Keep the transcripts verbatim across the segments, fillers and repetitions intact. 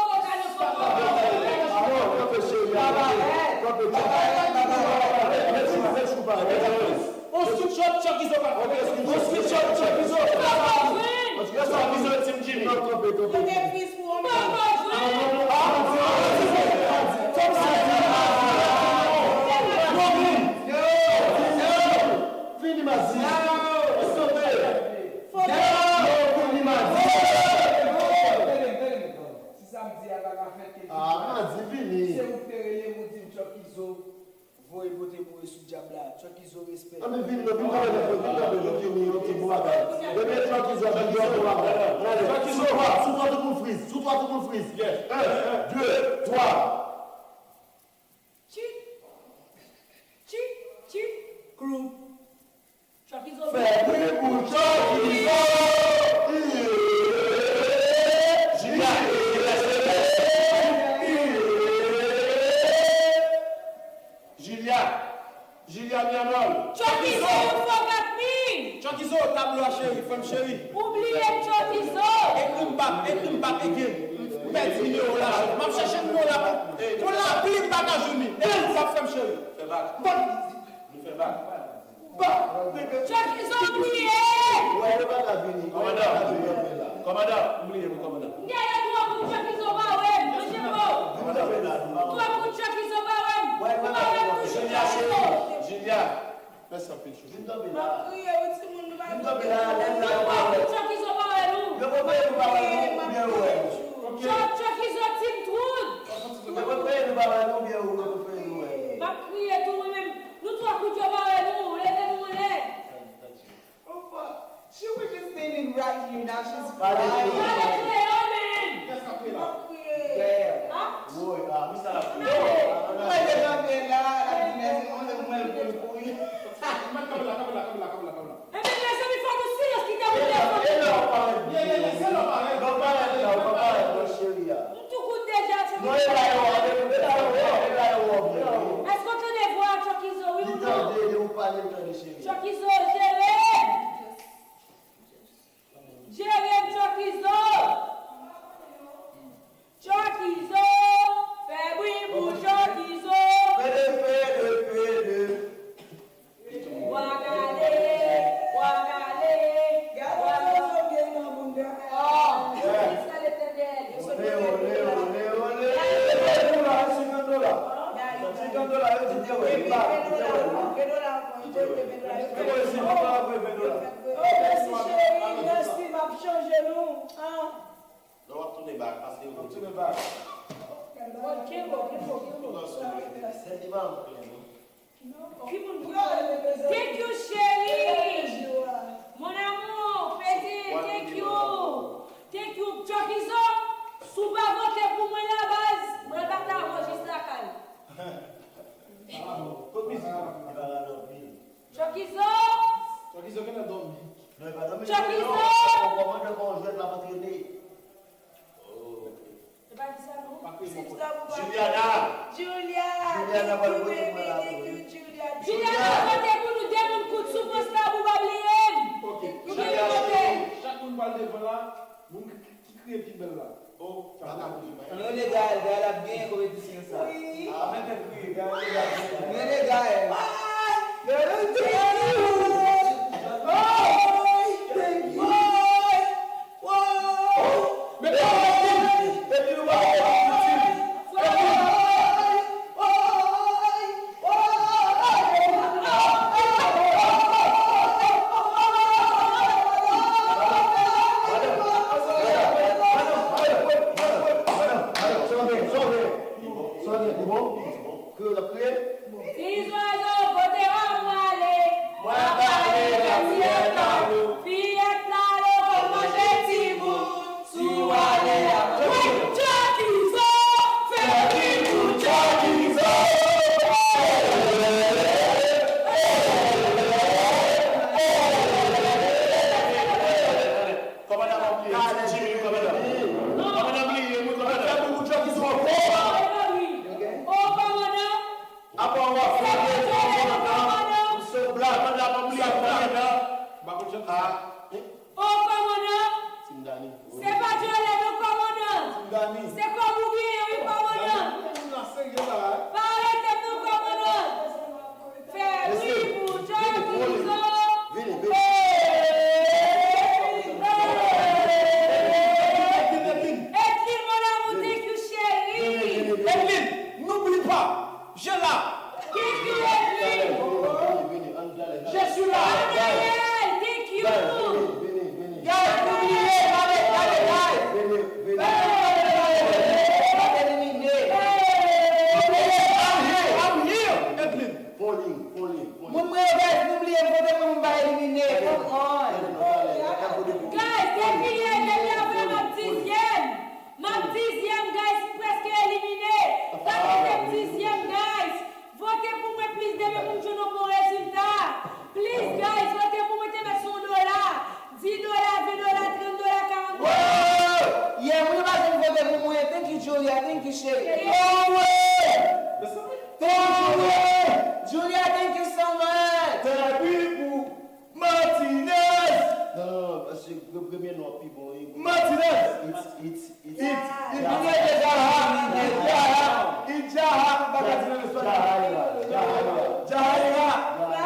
poko ka nan fòm. Non, kanpe, cheri, kanpe, kanpe, kanpe. On screenshot, Chuckyzo pa fè. On screenshot, Chuckyzo. Chuckyzo, Team Jimmy. Non, kanpe, kanpe. Yo te friz pou yon moun. Fini, Mazi. Yo, fini, Mazi. Si sa m di a pa ka fèt, ke Ah, Mazi, vini. Se ou ki te rele m, ou di m, Chuckyzo voye pote mouri sou dyab la. Chuckyzo, respè. Ann vin non, vin kanpe non, vin kanpe non, vini, yon ti bon bagay. Ebyen, Chuckyzo, vin yon bon bagay. Ale, sou twa, sou twa, tout moun friz. Sou twa, tout moun friz. Un, deux, trois. Tchik, tchik, tchik, klou. Chuckyzo. Fè bri pou Chuckyzo! Julia, Julia, Julia, Julia Mianol. Chuckyzo, you forgot me! Chuckyzo, tablo a cheri, frè m cheri. Ou bliye m, Chuckyzo! Ekri m back, ekri m back again. M pèdi nimewo w la, cheri. M ap chèche nimewo w la pou, pou lapli m pa ka jwenn li. Ekri m back, frè m cheri. Fè back. Bon. Nou fè back. Chuckyzo bliye! Wè, yo pa ka vini. Kòmandan. Kòmandan, m bliye nou, kòmandan. M genlè twò kout Chuckyzo pa wè m, manje po. Kòmandan, twò kout Chuckyzo pa wè m. Ou pa wè m toujou Chuckyzo. Julia, mèsi anpil, chouchou. M ap kriye, wi, timoun, nou pa vin kanpe la, lè sa yo pa wè. Twò kout Chuckyzo pa wè nou. Yo pa wè nou, pa wè nou, oubyen yo wè nou. Chuck, Chuckyzo, Team Troud. Yo pa wè nou, pa wè nou, oubyen yo pa wè nou. M ap kriye tou, mwen menm. Nou twò kout yo pa wè nou, leve nou anlè. Oh, fuck. She was just standing right here, now she's crying. Pale kreyo, man. Damn. Woy, ah, mi sa la. Mwen te kanpe la, la di mèsi, mwen te mwen pou l kouri. Mwen kanpe la, kanpe la, kanpe la, kanpe la, kanpe la. Ebyen, mezanmi, fò nou silans, kite moun defann. E lè w parèt. Ye, ye, ye, se lè w parèt. Lè w parèt la, ou pa parèt, non, cheri a. M tou kout deja, se Non, e la yo, e la yo, e la yo, e la yo. Èske w tande vwa Chuckyzo, wi ou non? Li tande, li ou pale, li tande, cheri. Chuckyzo, jere m! Jere m, Chuckyzo! Tounen bak, paske yo tounen bak. Bon, kenbe, kenbe, kenbe. Sèl li pa anplen, non. Ki moun ki pale? Thank you, chéri. Mon amour, petit, thank you. Thank you, Chuckyzo. Si w pa vote pou mwen la, baz, mwen pa ta wè jis lakay. Kot mizik la? Chuckyzo. Chuckyzo genlè dòmi. Non, li pa dòmi. Chuckyzo. Kòmandan pa yon jwèt, l ap antrene. Oh, ok. E pa di sa non. Juliana. Julia, Juliana, thank you, baby, thank you, Julia. Juliana, vote pou nou de moun kout soufrans la pou pa bliye m. Ok. Nou gen vote. Chak moun pral devan la, moun ki, ki, ki kriye pi bèl la. Oh, sa pa ka bouge, man. Ann rele Gaël, Gaël ap genyen konpetisyon sa. Wi. Ah, mete kriye, Gaël, Gaël. Ann rele Gaël. Gaël, thank you. Oh, thank you. Ti zwazo, kote w ap prale? Mwen prale nan fiyèt la. Fiyèt la, loko manje timoun. Si w ale a Chuckyzo, fè bri pou Chuckyzo. Kòmandan pa bliye, Jimmy, wi, kòmandan. Kòmandan bliye, wi, kòmandan. Fè bri pou Chuckyzo ankò. O kòmandan. Apa w ap fè kòmandan? M se blag, kòmandan pa bliye kòmandan. M pa konn chante sa. O kòmandan. Se pa dyòlè non, kòmandan. Se kòb ou genyen wi, kòmandan. Pa arete m non, kòmandan. Fè bri pou Chuckyzo. Vini, vini. Edlin, mon amour, thank you, chéri. Edlin, n'oublie pas, je là. Thank you, Edlin. Je suis là. Anaël, thank you. Guys, n'oubliez pas, allez, allez, guys. Fè nou vote, fè nou vote, fè nou vote, fè nou vote. I'm here, I'm here, Edlin. Polling, polling, polling. Moun mwen yo, guys, nou bliye vote pou nou pa elimine. Come on. Guys, depi yè, depi apre m ap dizyèm. M ap dizyèm, guys, m prèske elimine. Pa kite m dizyèm, guys. Vote pou mwen, please, demen pou m jwenn yon bon rezilta. Please, guys, vote pou mwen, te mèt se yon dola. Dis dola, ven dola, trant dola, karant dola. Wow! Yeah, moun yo pa janm vote pou mwen. Thank you, Julia. Thank you, chérie. Oh, ouais! Thank you, Julia. Thank you so much. Thank you pou Martinez. Non, non, non, paske pre-, premye non an pi bon, wi. Martinez. It's, it's, it's It, it, Jaha. It Jaha. It Jaha. It Jaha. M pa ka di nan espanyòl. Jahaira. Jahaira. Jahaira.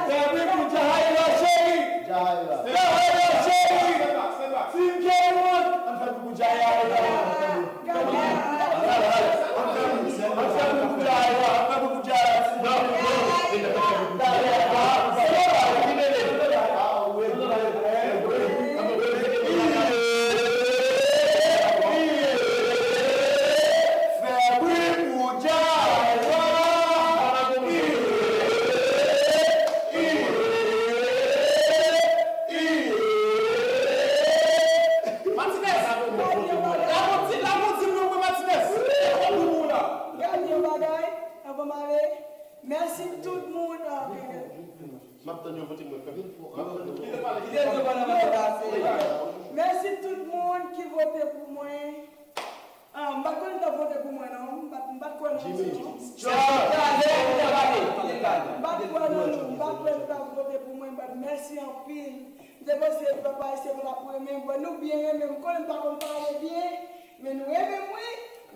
Fè bri pou Jahaira, cheri. Jahaira. Jahaira, cheri. Team K one. Ann fè bri pou Jahaira. Ann fè bri pou Jahaira. Ann fè bri pou Jahaira. Fè bri pou Jahaira. Martinez! Lagondi, lagondi, mwen, mwen, Martinez! Gade yon bagay, avan m ale. Mèsi tout moun. M ap tann yo vote mwen. M ap tann yo. Kite, kite, kite. Mèsi tout moun ki vote pou mwen. Ah, m pa t konnen t ap vote pou mwen, non. M pa t, m pa t kwè nan misyon. M pa t kwè nan nou, m pa t kwè nou t ap vote pou mwen, but mèsi anpil. M te panse pèp ayisyen pa t ap renmen m, but nou byen renmen m. M konnen m pa konn pale byen, men nou renmen m, wi.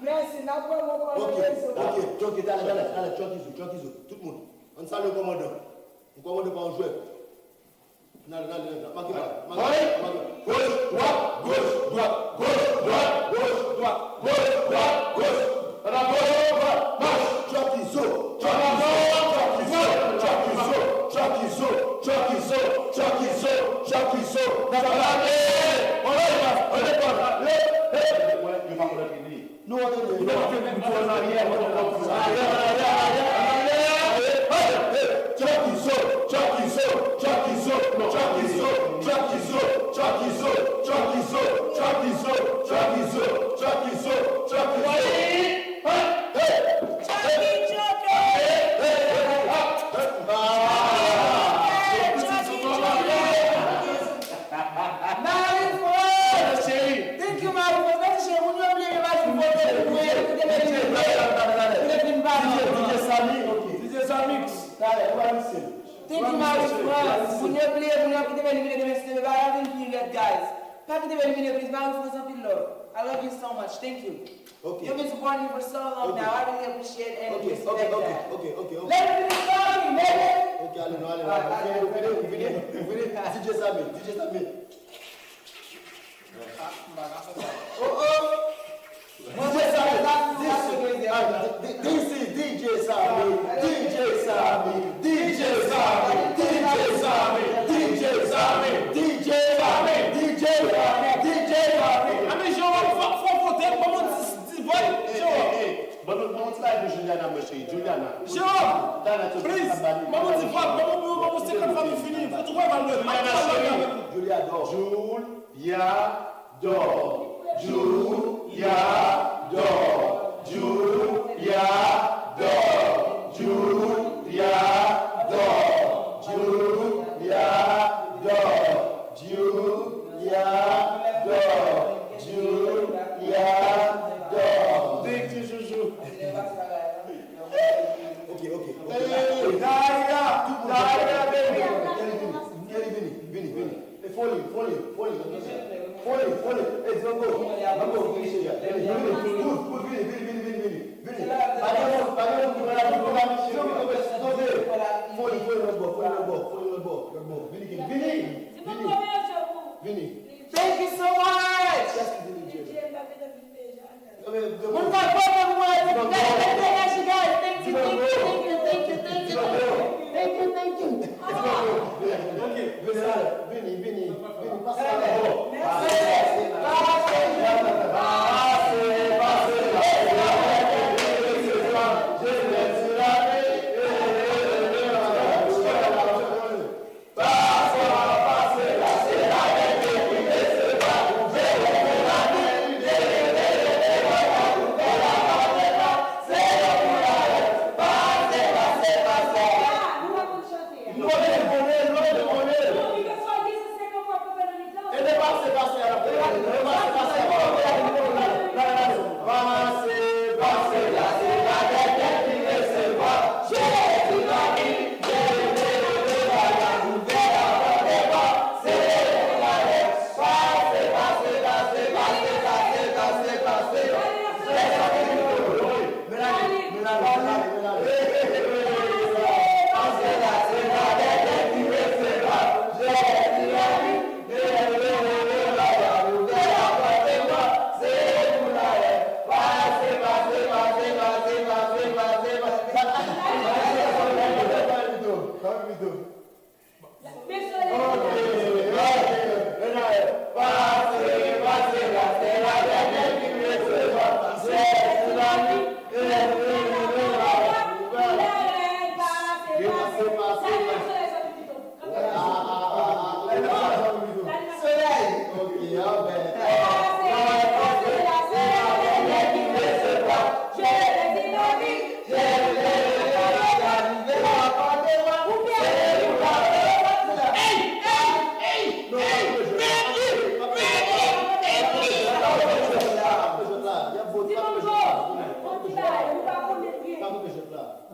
Mèsi, n ap wè m ankò nan rezo. Ok, ok, talè, talè, talè, Chuckyzo, Chuckyzo, tout moun. Ann salye kòmandan. Kòmandan pa yon jwèt. N ale, n ale, n ale. Make pa, make, make. Goch, dwat, goch, dwat, goch, dwat, goch, dwat, goch, dwat, goch. An avan, dwat, mach. Chuckyzo, Chuckyzo, Chuckyzo. N ap ale. An ale, an ale, an ale. Nou antre nou. Nou antre nou. Antre an aryè, antre an aryè, antre an aryè, antre an aryè. Hey, hey, Chucky Zo, Chucky Zo, Chucky Zo, Chucky Zo, Chucky Zo, Chucky Zo, Chucky Zo, Chucky Zo, Chucky Zo, Chucky Zo, Chucky Zo. Hey, hey, hey, hey, hey, hey, hey, hey. Ah. Marie-France! Thank you, Marie-France. Mèsi, cheri. Moun yo bliye Marie-France. Moun yo bliye, moun yo bliye. DJ Samy, ok. DJ Samy. Talè, nou va mikse. Thank you, Marie-France. Moun yo bliye, moun yo kite vin vin demen, si Dye vle, pa vin pi rèd, guys. Pa kite vin vin, please. Marie-France, anpil love. I love you so much. Thank you. Ok. You've been supporting me for so long now. I really appreciate and respect that. Ok, ok, ok, ok, ok. Let me be sorry, baby. Ok, ale, nou ale, nou ale. Vini, vini, vini, vini. DJ Samy, DJ Samy. Oh, oh. DJ Samy, this, ah, this is DJ Samy, DJ Samy, DJ Samy, DJ Samy, DJ Samy, DJ Samy, DJ Samy, DJ Samy. Ami Jewòm, fò, fò vote, ban mwen ti, ti vote, Jewòm. Ban nou, ban nou ti bagay pou Juliana, mwen cheri. Juliana. Jewòm, please, ban mwen ti vote, ban mwen, ban mwen senkant fwa pou fini. Fò tou wè mal wè. Juliana, cheri. Juliana. Juliana. Juliana. Juliana. Juliana. Juliana. Juliana. Thank you, Jojo. Ok, ok, ok. Hey, Daya, Daya, baby. Kelly, vini, Kelly, vini, vini, vini. E foli, foli, foli. Foli, foli. E zango, zango, vini, cheri. Vini, vini. Good, good, vini, vini, vini, vini, vini. Vini. Pa gen moun, pa gen moun ki pral la, nou pa misye, nou pa misye. Foli, foli, lòt bò, foli, lòt bò, foli, lòt bò, lòt bò. Vini, Kelly, vini. Vini. Vini. Thank you so much. Yes, vini, Jerry. Moun k ap vote pou mwen, guys, thank you, thank you, thank you, thank you, thank you. Vini, vini, vini, pase la. Pase, pase, pase, pase.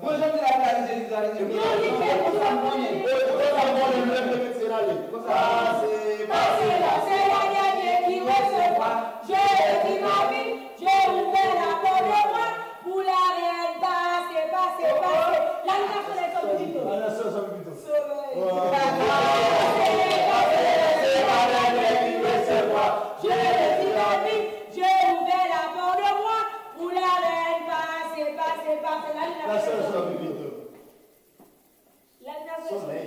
Mwen janm di la, la, Jezi, la, Jezi. Pase, pase, pase, la dènyè ki resevwa. Jezi mari, je ouvè la pòt de mwa pou la rèn. Pase, pase, pase. La, nou ka fè lè sòm pito. Solèy. Pase, pase, pase, la dènyè ki resevwa. Jezi mari, je ouvè la pòt de mwa pou la rèn. Pase, pase, pase. La, nou ka fè lè sòm pito. Solèy.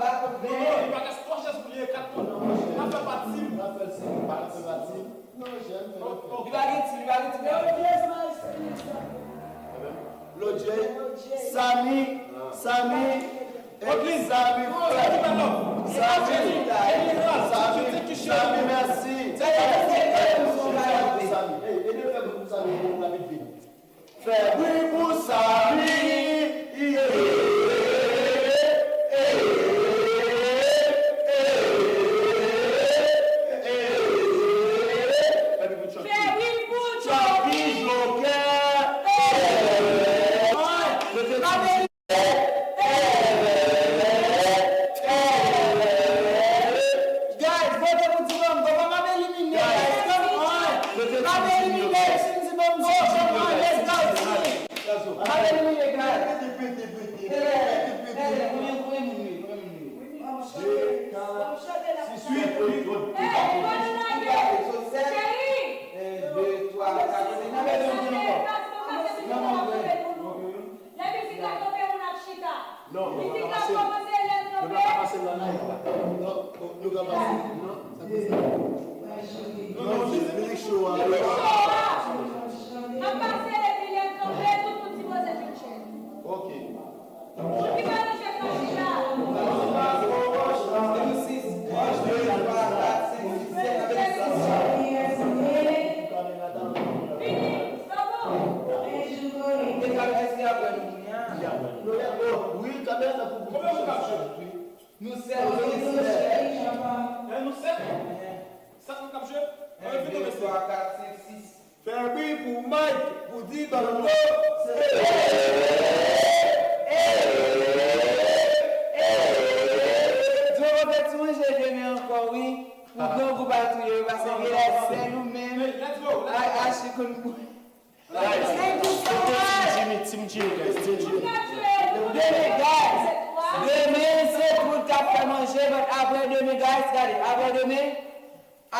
Baba, konpè. Non, non, li pa ka, twa chèz pou li, e kat moun. N ap fè pa tim. N ap fè tim, pa fè pa tim. Non, jèn, fè l. Li pa gen tim, li pa gen tim. Lodjey, Sami, Sami, Sami, Sami, Sami, Sami, mèsi. Sami, ede fè moun pou Sami, pou l vin. Fè bri pou Sami. Fè bri pou Chucky Joker. Guys, vote pou Ti Mango. Pa mande elimine, guys. Come on. Pa mande elimine, Ti Mango. Come on, let's go. Pa mande elimine, guys. Konbyen, konbyen moun ye? Konbyen moun ye? De, kat, sis, uit, uit. Cheri! Yen de, twa, kat, senk. Nan bèl yon moun ankò. Nan moun ankò. Lè mizik la kanpe, moun ap chita. Non, nou pa ka pase l. Nou pa ka pase l nan live la. Non, nou ka pase l. Non, sa konsa. Non, non, mizik show a. Mizik show a. N ap pase l epi lè l kanpe, tout moun sipoze jwenn chèz. Ok. Moun ki pa nan chèz la chita. Sis, sis, sis, sis, sis. Vini, Gabo. Wi, kamera sa pou. Konbyen moun k ap jwe? Nou sèt, nou sèt. Hein, nou sèt? Sèt moun k ap jwe? Ann vite, mesye. Twa, kat, senk, sis. Fè bri pou Mike, pou Ti Mango. Djo, ou fè ti manje demen ankò, wi. Pou gran gwoup a touye yo, paske genlè sèl ou menm. Ay, Achi konn pou. Guys, kote Team Jimmy, Team Jimmy, guys, Team Jimmy. Demen, guys. Demen, se tout k ap fè manje, but apre demen, guys, gade, apre demen,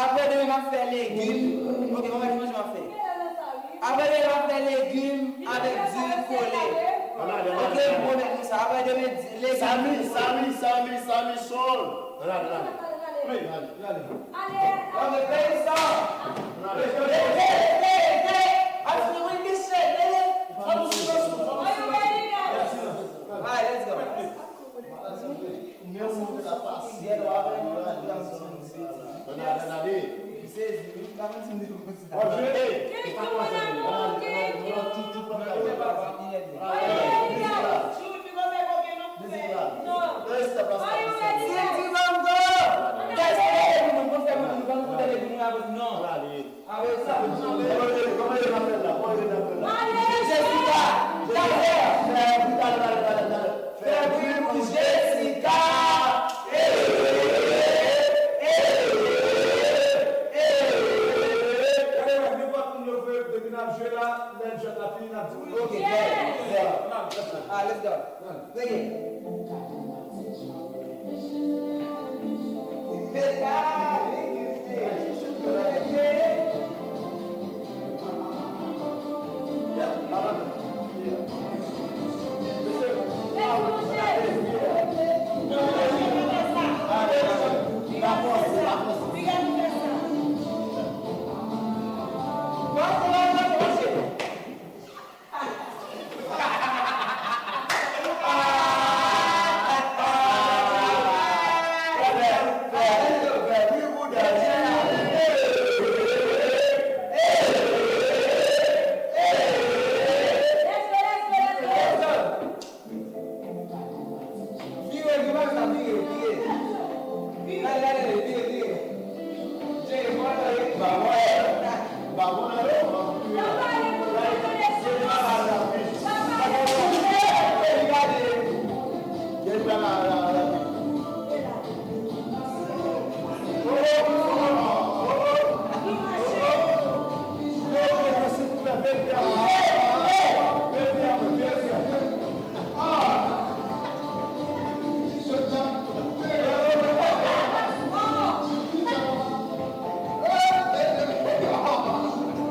apre demen, m ap fè legim. Ok, m ap gade manje m ap fè. Apre demen, m ap fè legim avèk diri kole. Ok, m pwomèt nou sa. Apre demen, legim. Sami, Sami, Sami, Sami, son. Gade, gade. Ale, ale. Ale, ale. Leve, leve, leve. Ap fini, wi, mesye, leve. Fò nou sou, fò nou sou. Are you ready, guys? Alright, let's go. Gade, gade. Sezi, wi. Gade, gade. Are you ready, guys? Are you ready, guys? Are you ready, guys? Guys, fè moun, fè moun, fè moun, fè moun, fè moun, fè moun, non. Ale, ale. Jessica, talè, talè, talè, talè, talè. Fè bri pou Jessica. Hey, hey, hey, hey. Let's go. Run. Play it. Vire, vire sa, vire, vire. Vire, vire, vire, vire. Jay, mwen la, e, ba, mwen la. Ba, mwen la, yo.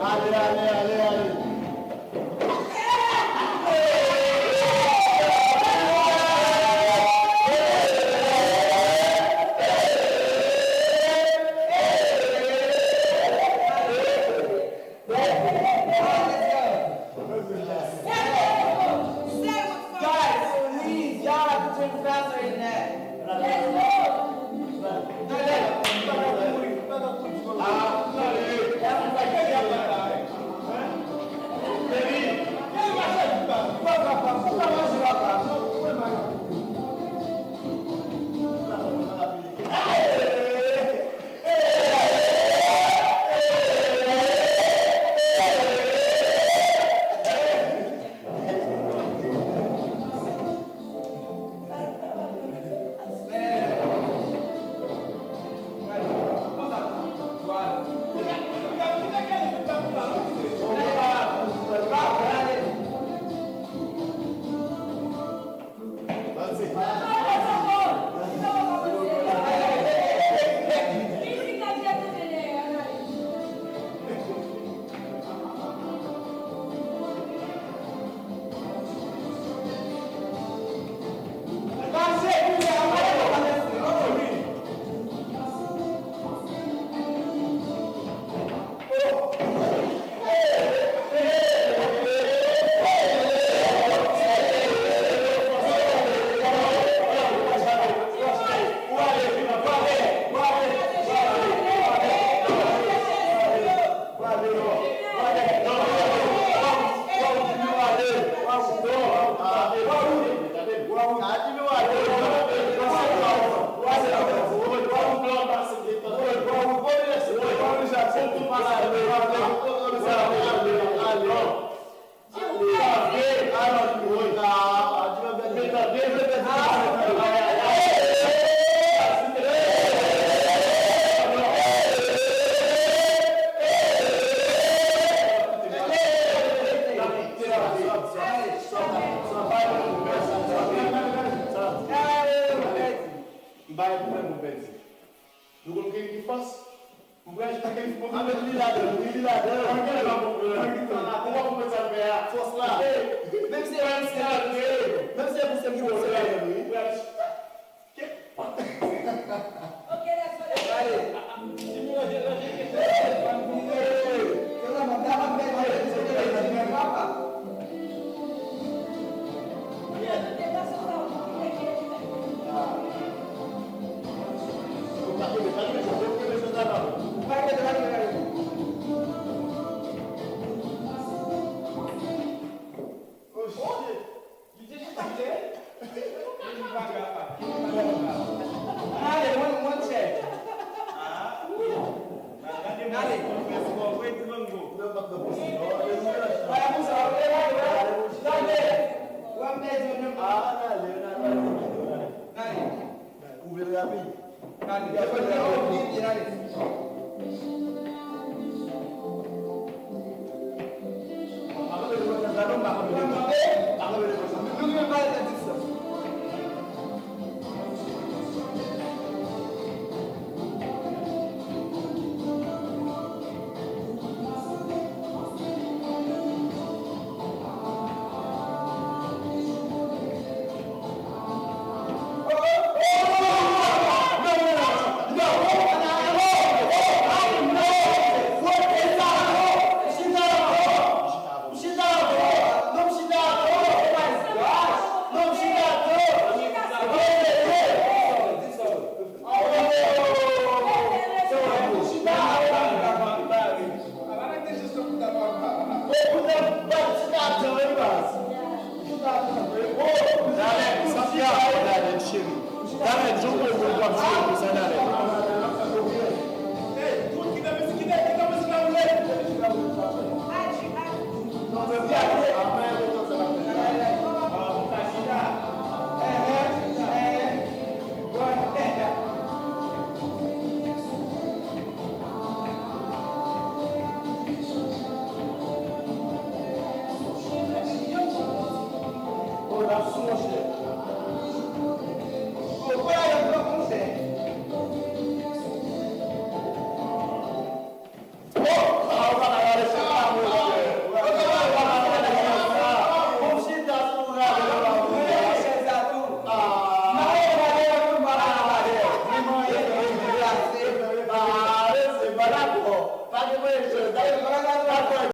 Ale, ale, ale, ale. Guys, please, y'all have to drink faster than that. M pa gen pwoblèm pou pèdi. Nou konn ki, ki fòs? M pral jwe avèk li ladan, wi, li ladan. Ou pa konprann sa l fè a. Fòs la. Menm si e, menm si e, menm si e pou se m ki fòs la, wi. Ok, let's go. Ale. Ale, one, one check. Ale. Ale. Dakò, pa gen manje, dakò,